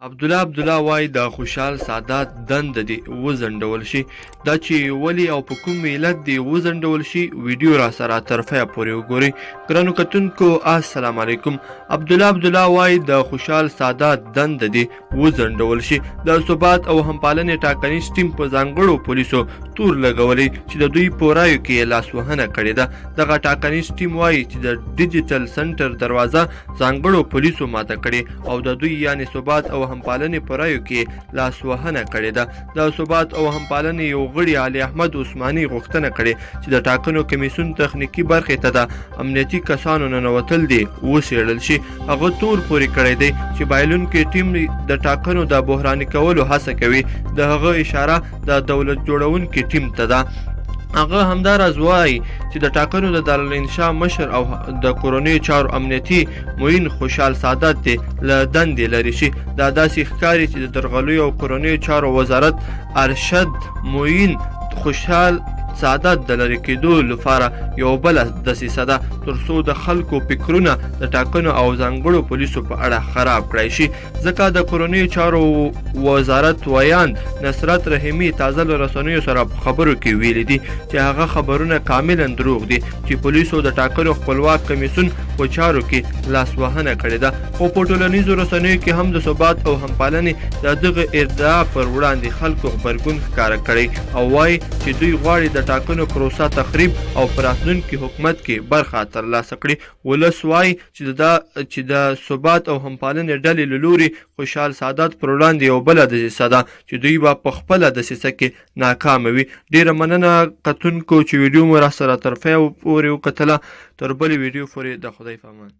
عبدالله عبدالله وايي د خوشحال سادات دنده دې وځنډول شي. دا چې ولې او په کوم علت دې وځنډول شي، ویډیو راسره تر پایه پورې وګورئ. ګرانو کتونکو السلام علیکم. عبدالله عبدالله وايي د خوشحال سادات دنده دې وځنډول شي. د ثبات او همپالنې ټاکنیز ټیم په ځانګړو پولیسو تور لګولی چې د دوی په رایو کې یې لاسوهنه کړې ده. دغه ټاکنیز ټیم وايي چې د ډیجیټل سنټر دروازه ځانګړو پولیسو ماته کړې او د دوی یعنې ثبات او همپالنې په رایو کې لاسوهنه کړې ده. د ثبات او همپالنې یو غړي علي احمد عثماني غوښتنه کړې چې د ټاکنو کمیسیون تخنیکي برخې ته د امنیتي کسانو ننوتل دې وڅېړل شي. هغه تور پورې کړی دی چې بایلونکي ټیم د ټاکنو د بحراني کولو هڅه کوي. د هغه اشاره د دولت جوړونکي ټیم ته ده. هغه همداراز وايي چې د ټاکنو د دارالانشا مشر او د کورنیو چارو امنیتي معین خوشحال سادات دې له دندې لرې شي. دا داسې ښکاري چې د درغلیو او کورنیو چارو وزارت ارشد معین خوشحال سادات د لرې کېدو لپاره یو بله دسیسه ده، تر څو د خلکو فکرونه د ټاکنو او ځانګړو پولیسو په اړه خراب کړای شي. ځکه د کورنیو چارو وزارت ویاند نصرت رحیمي تازه له رسنیو سره په خبرو کې ویلي دي چې هغه خبرونه کاملا دروغ دي چې پولیسو د ټاکنو خپلواک کمیسیون په چارو کې لاسوهنه کړې ده. خو په ټولنیزو رسنیو کې هم د ثبات او همپالنې د دغه ادعا پر وړاندې خلکو غبرګون ښکاره کړی او وايي چې دوی غواړي د ټاکنو پروسه تخریب او په راتلونکي حکومت کې برخه ترلاسه کړي. ولس وايي چې د ثبات او همپالنې ډلې له لوري خوشحال سادات پر وړاندې یو بله دسیسه ده چې دوی به په خپله دسیسه کې ناکامه وي. ډیره مننه کتونکو چې ویډیو مو راسره تر پایه پورې وکتله. تر بلې ویډیو پورې د خدای په امان.